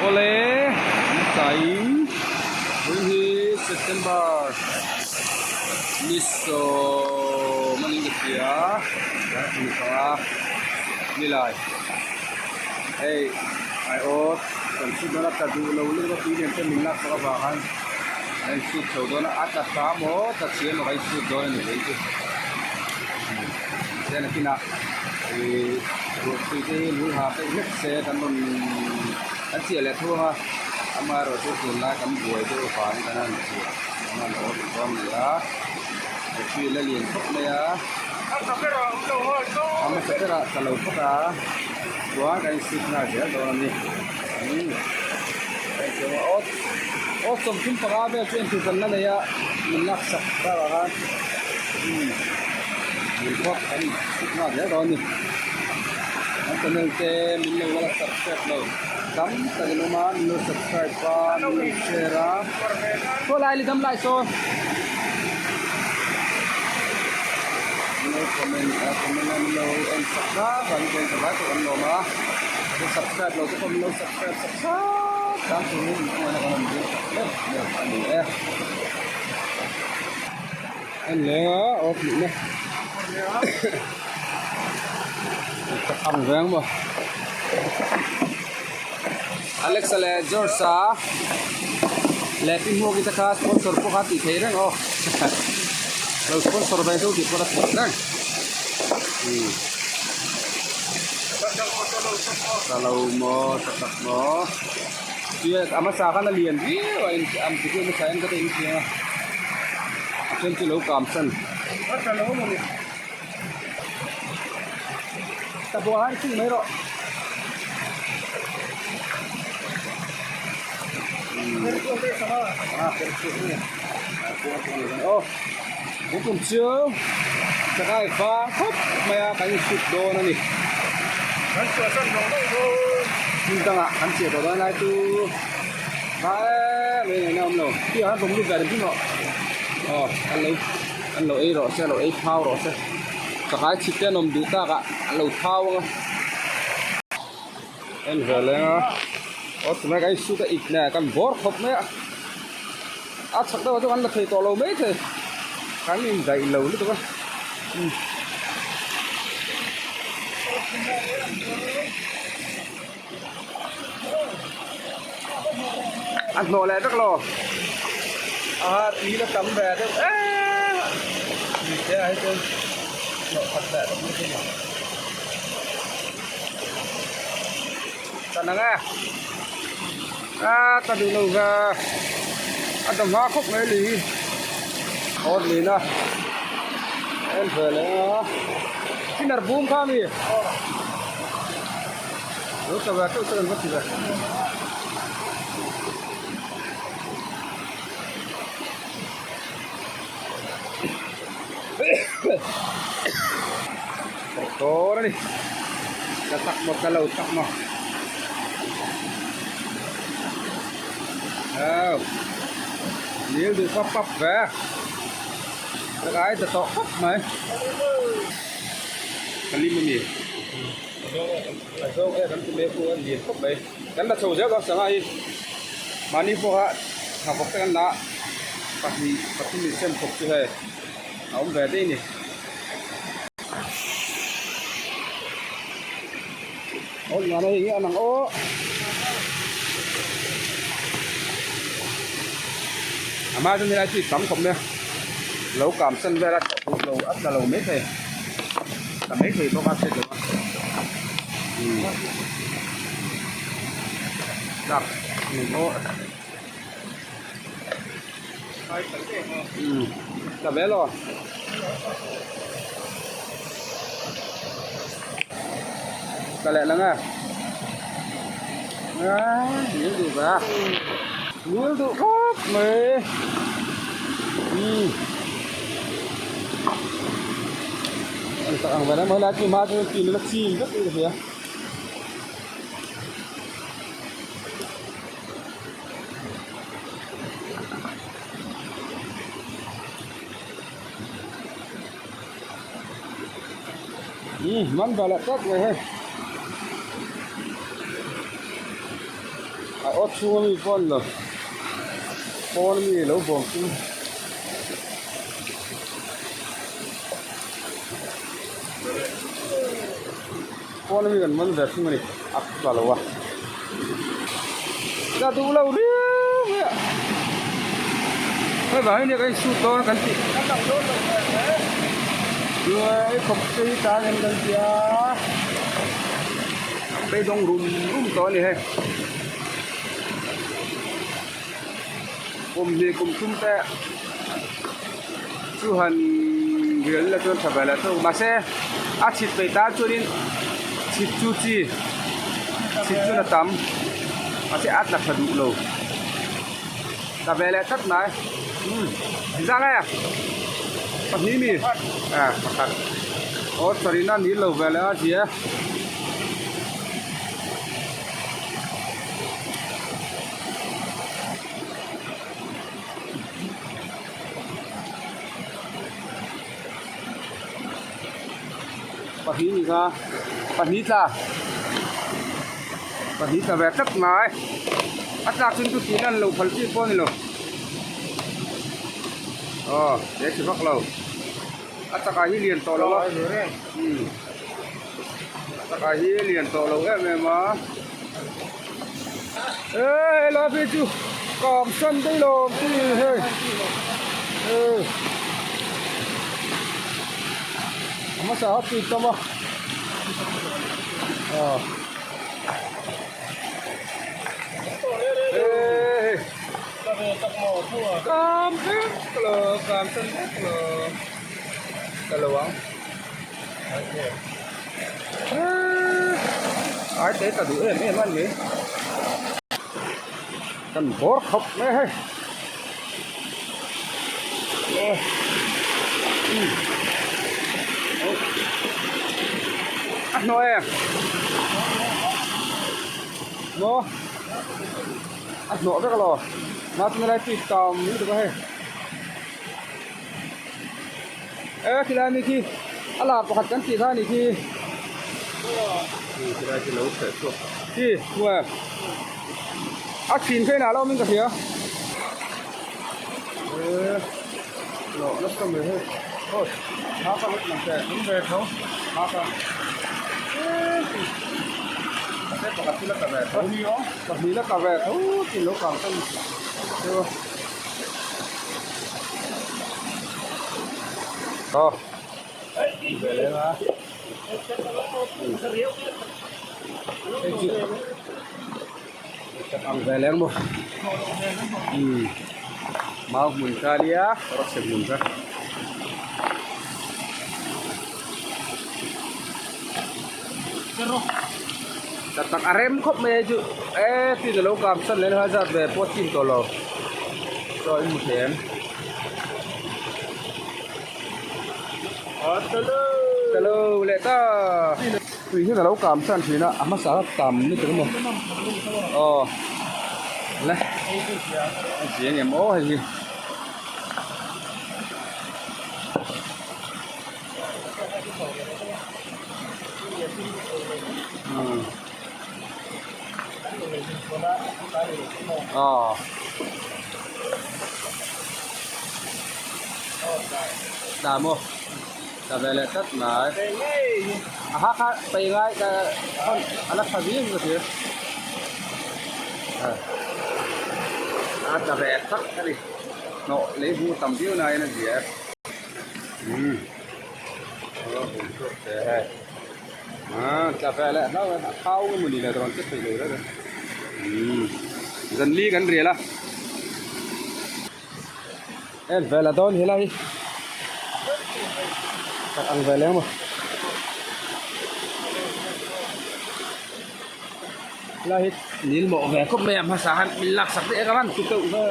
Awle tlaiin tun hi September ni sawm a ni ka hria a nilai hei aiawt kan chhut dawn a tla duh lo lutuk a tui lian te min lak sak avang khan a inchhut chho dawn a a tla hla maw tla chhia maw ka inchhut dawn a ni hle chu chuan a kinah ihh ruahtui te hi lung ha peih hlek se kan rawn kan chiah leh thu ang a amaherawhchu tunlai kan buai deuh avangin kan han chiah kan han awm dawn a ni a ruahtui a la lian khawp mai a a hmasa berah tla lo phawt a chuan kan insut nghal zel dawn a ni umm aw 35 vel chu entur kan la nei a min laksak bakah khan umm min khawp kan insut nghal zel dawn a ni kan channel te min lo la subscribe lo tam tak in awm a min lo subscribe a min lo share a saw lai li dam lai saw min lo comment a comment a min lo en sak sak a min lo en sak lai pawh kan lawm a subscribe lo te pawh min lo subscribe sak sak sak turin min hmangaihna kan rawn dil tak meuh meuh a ni e. En leng a aw tihna ang veng maw Alexa leh George a leh pi hmuak te kha sponsor pawh kha tih theih reng aw lo sponsor ve deuh tih pawh a theih reng umm ka lo maw ta tak maw a hmasa khan a lian viau a in am chu hmasa en ka te in chiang a a then chu lo kam san ta buah han ching mai rawh aw kum chu chakai vang khawp mai a kan insut dawn a ni hmun dangah kan chiah tawh dawn lai chu Em em a awm lo tih ah hian bawng lut ve ringawt maw aw an lo an lo ei rawh se an lo ei thau rawh se chakai chhit te an awm duh tak ah an lo thau ang a en ve leng a aw tunlai kan insut a it nen kan bawr khawp mai a a chhak deuh ah chuan kan la thei tawh lo mai thei kan indaih lo lutuk a umm. A hnawh leh vek lo a tui la tam ve deuh em a tui te ah hi chuan hnawh khat leh vek mai thei a ni tan ang e a ka duh lo ve a dawm hma khawp mai lui hi awt lin a en ve leh a spinner bum kha a mi. Lo ta ve teuh teuh an va ti ve. Dawn a ni. Ka tak maw ka lo tak maw. Au. Nil duh pap pap ve. Ka ai ta tawh khawp mai. Ka lim a ni. A zawng e kan ti mek chu a lian khawp mai kan la chho zel dawn sangha hi mahni pawha thlavawk te kan la pahnih pathum in sem khawp chu hei a awm ve daih a ni. Aw lian a hei hi a lang aw. A hma chuan helai chu i tam khawp mai a lo kam san vel a lo a tla lo maithei. Ta mai thei bawk a hriat loh a umm tlak nen pawh umm ta ve lo ta leh lang e aaa nil duh ve a nil duh khawp mai umm. Ang ang vela mai lai chu hma chu tin la chim vek in ka hria. Um man ve leh tlat mai hei. A awt chhung ami pawh a ni lo pawn ami lo bawm chu pawn ami kan man ve thung a ni a tla lo a tla duh lo riau mai a hei vang hi nia kan insut dawn a kan tih chuai khawp te hi tan em kan ti a. Beidawng rum rum tawh a ni hei kum hnih kum thum te chu han rial ila chuan tha ve leh thung mahse a chhit peih tan chuanin chhit chu chi chhit chuan a tam mahse a tla tha duh lo tla ve leh tlat mai umm zang e pahnih mi ah pakhat aw sarina ni lo ve leh a zia. Pahnih ni kha pahnih tla pahnih tla ve tlat mai a tlak chin chu tih lan loh phal chi pawh a ni lo aw he chi vak lo a chakah hi lian tawh lo a umm a chakah hi lian tawh lo em em a e helai phei chu kang san daih lo ang chi hei e a hmasa a tui tam a ah e hei kam vek lo kam san vek lo ka lo ang ai te ka duh em em a ni kan bawr khawp mai hei a hnawh em maw a hnawh vek alaw mahse helai tui tam lutuk a hei. E khilai mi khi a lar pakhat kan tih kha a ni khi khilai khi lo chheh chhuak khi hmuh e a chhin phei nah lo awmin ka hria e lawh nasa mai hei aw thla ka lut lang teh awm ve tho thla ka e pakhat chu la ta ve tho pahnih la ta ve tho tih lo kang ta ni. Aw ve leng a hei chu tak ang ve leng maw umm mau hmun kha nia rawk hmun kha. Tak tak a rem khawp mai a chu e tin alo kang san leh a zat ve pawh chin tawh lo chaw in hmu thei em talo leh ta tui hian alo kang san thin a a hmasa kha tam lutuk emaw aw le a zia em aw hei hi. Tah maw tla ve leh tlat mai a ha kha pei ngai ka a la tha viau ka hria a tla ve tak a ni hnawh lei hmu tam viau naiin a zia. Zan li kan rial a en vel a dawn helai hi tak ang vel eng maw helai hi nil mawh ve khawp mai a hmasa han min laksak daih a ka van ti teuh ve.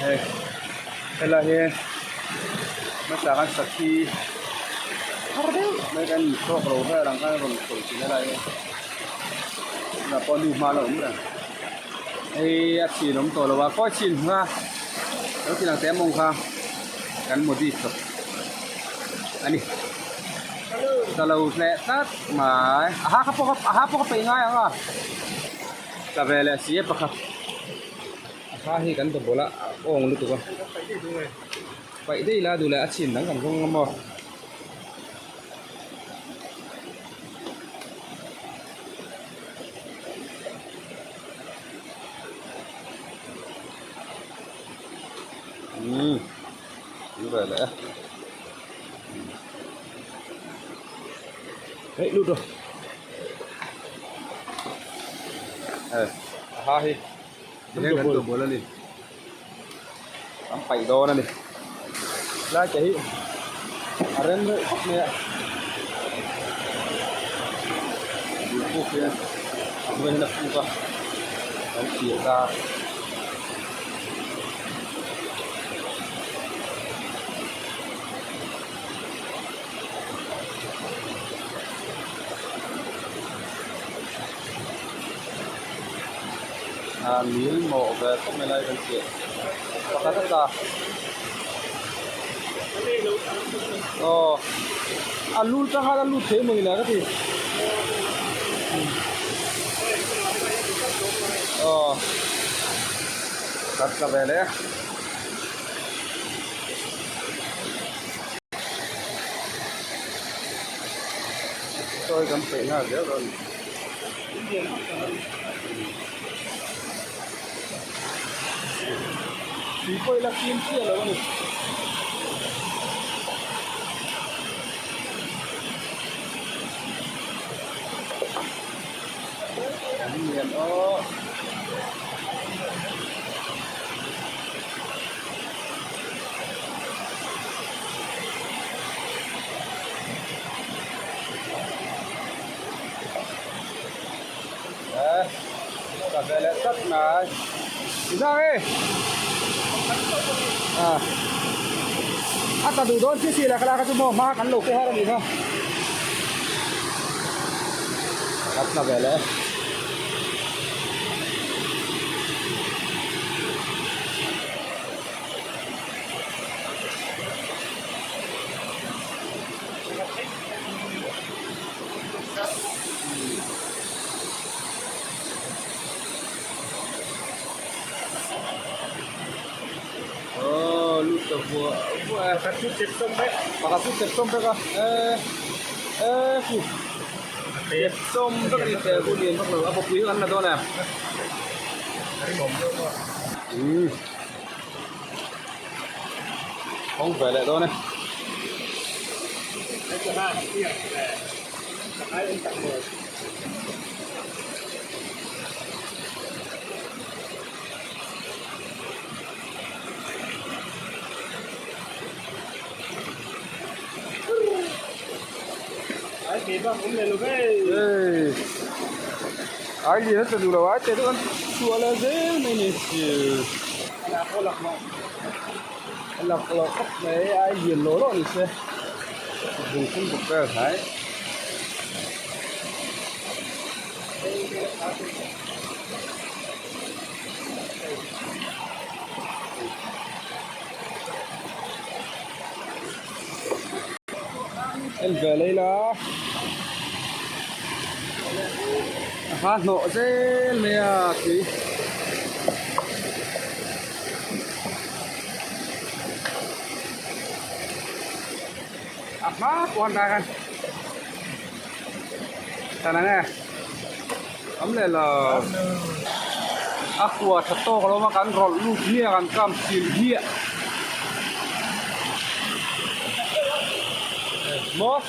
Hei helai hi hmasa kan sakhi thar deuh mai kan inchhawk lo vel ang khan a rawn sawi thin helai hi tunah pawh nu hma la awm reng hei a chhin awm tawh lo a kawi chhin hma lo ti lang teh mawng kha kan modi chawp a ni. Tla lo hleh tlat mai. A ha kha pawh a ha pawh ka peih ngai ang a. Tla ve leh si a pakhat. A ha hi kan dawbawl a a awng lutuk a. Paih daih ila duh leh a chhin dang kan zawng ang maw. Umm tui ve leh e hei lut rawh hei a ha hi tinge kan duh bawl a ni kan paih dawn a ni lai te hi a rem reuh khawp mai a bul puk hian a hnuai hian a puk a kan thlir ta. A mil mawh ve khawp mai lai kan chiah pakhat a tla aw a lu tang khan a lut thei mawni le ka ti aw ka tla ve leh a. Sawi kan peih nghal zel dawn a ni. Tui pawh ila fim chiah lo a ni. An lian aw. Ka ve leh tlat mai zang e a a ta duh dawn chi chi la kala kha chu maw hma kan lo keh har a nih kha ka tla ve leh e. Aw lut ta vuah vuah e. Pakhat chu chep sawm vek. Pakhat chu chep sawm vek a e e khu chep sawm vek a ni te khu lian vak lo a bawpui kha kan la dawn em. A rinawm deuh maw. Umm kawng ve leh dawn e. Ai lian a tla duh lo a te deuh an chhuah leh zel mai ni a lak loh khawp mai ai lian lawh lawh ni se bung phun bawk vel hnai. En ve lei la a ha hnawh zel mai a tui. A hma pawh an dah khan tan ang e awm leh lo a kua tha tawk lo a kan rawlh lut hmiah kan kam chil hmiah maw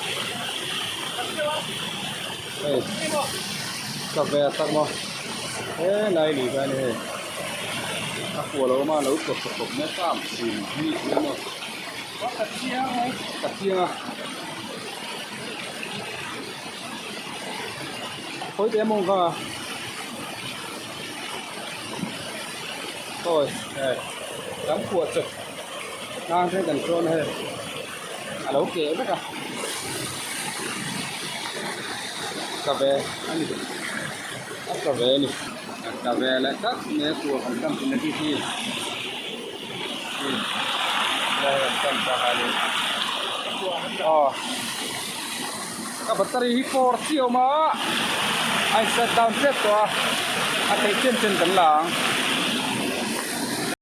hei ka ve tak maw helai lui kha a ni hei a kua lo awm a lo tawp tawp mai a kam chil hmiah mai maw. Ka chiang a khawi te mawng kha sawi hei kan phuah chawp tlang te kan sawn hei a lo keh vek a ka ve a ni a ka ve a ni ka ve leh tlat mai a tur kan tam thin a tih hi. Ka battery hi 4 chi a awm a, a in shut down tep tawh a, a theih chen chen kan la ang.